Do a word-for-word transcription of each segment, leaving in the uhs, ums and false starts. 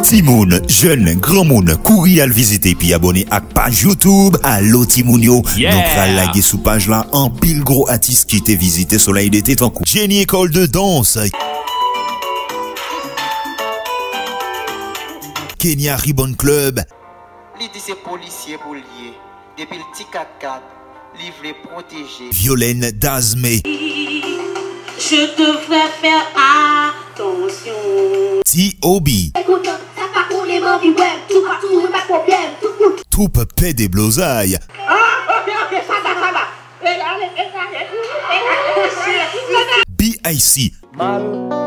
Timoun, jèn, granmoun, kouri al vizite epi abòne ak paj YouTube Alo Timoun Yo. Yeah! Nou pral lage sou paj la anpil gwo atis ki te vizite Soleil d'été tankou Jenny École de Danse, Kenya Ribbon Club, Li di se polisye pou l ye. Depi l ti katkat, li vle pwoteje. Violaine Dasme, Je devrais faire attention. T O B, Ekout, sa pa konnen m anvi wè m, tou pa tou, mwen pa pwoblèm, tout moun. Twoup Pè Deblozay, Ah, ok, ok, sa va, sa va. E, ale, e, ale, e, ale, e, ale. B I C, Mal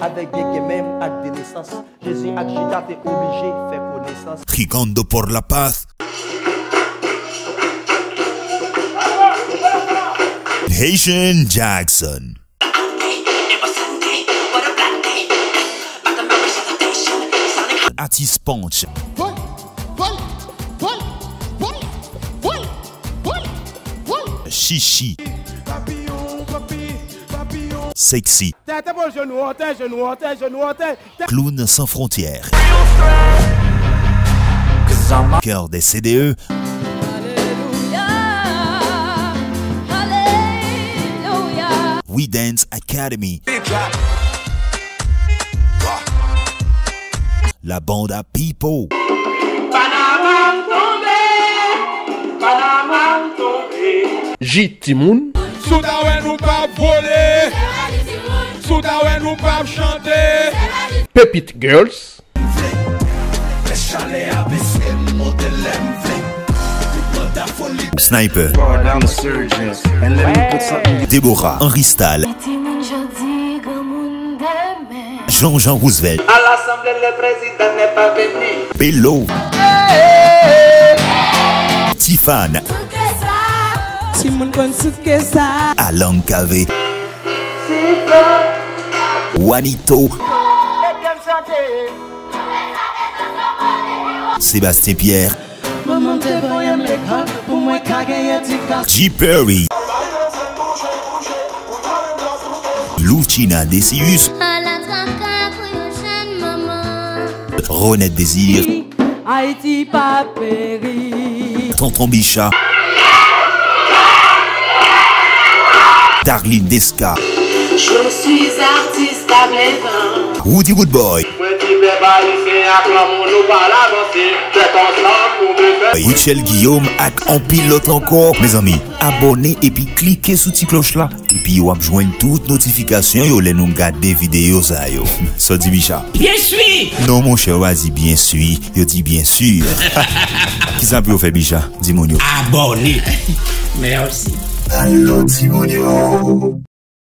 avèk byen gen menm ak de nesans. Jezi ak Jida te oblije fè konesans. Gigando por la Paz, Haitian Jackson, Atis Punch, Chichi, Sexy, Tête, épaule, genou, orteil, genou, orteil, genou, orteil. Clown Sans Frontières, Cœur des C D E, We Dance Academy, La Banda People, J Timoun, Si w ta wè nou p ap vole, si w ta wè nou p ap chante. Pepit Girls, Sniper, Deborah, Henri Stal, Jean-Jean Roosevelt, Alasanble le prezidan n'est pas venu. Bello, Tifan, Timoun konn souf ke sa. Alan Cavé, Juanito, Sébastien Pierre, Manman m te voye m lekòl pou mwen ka gen edikasyon. G Perry, Lucina Decius, Ala traka pou yon jèn manman. Ronette Désir, Ayiti p ap peri. Tonton Bicha, Darline Desca, Je suis artiste à plein temps. Woody Woodboy, Mwen di pèp ayisyen ak lanmou nou pral avanse. Tèt ansanm nou bezwen. Rutshelle Guillaume ak anpil lòt ankò. Mezanmi, abòne epi klike sou ti klòch la, epi w ap jwenn tout notifikasyon yo lè nou gade videyo sa yo. Sa w di, Bicha? Byen swi! Non, monchè, yo pa di byen swi, yo di byen si. Kisa pou yo fè, Bicha? Di moun yo. Abòne! Mèsi. Alo, timoun yo.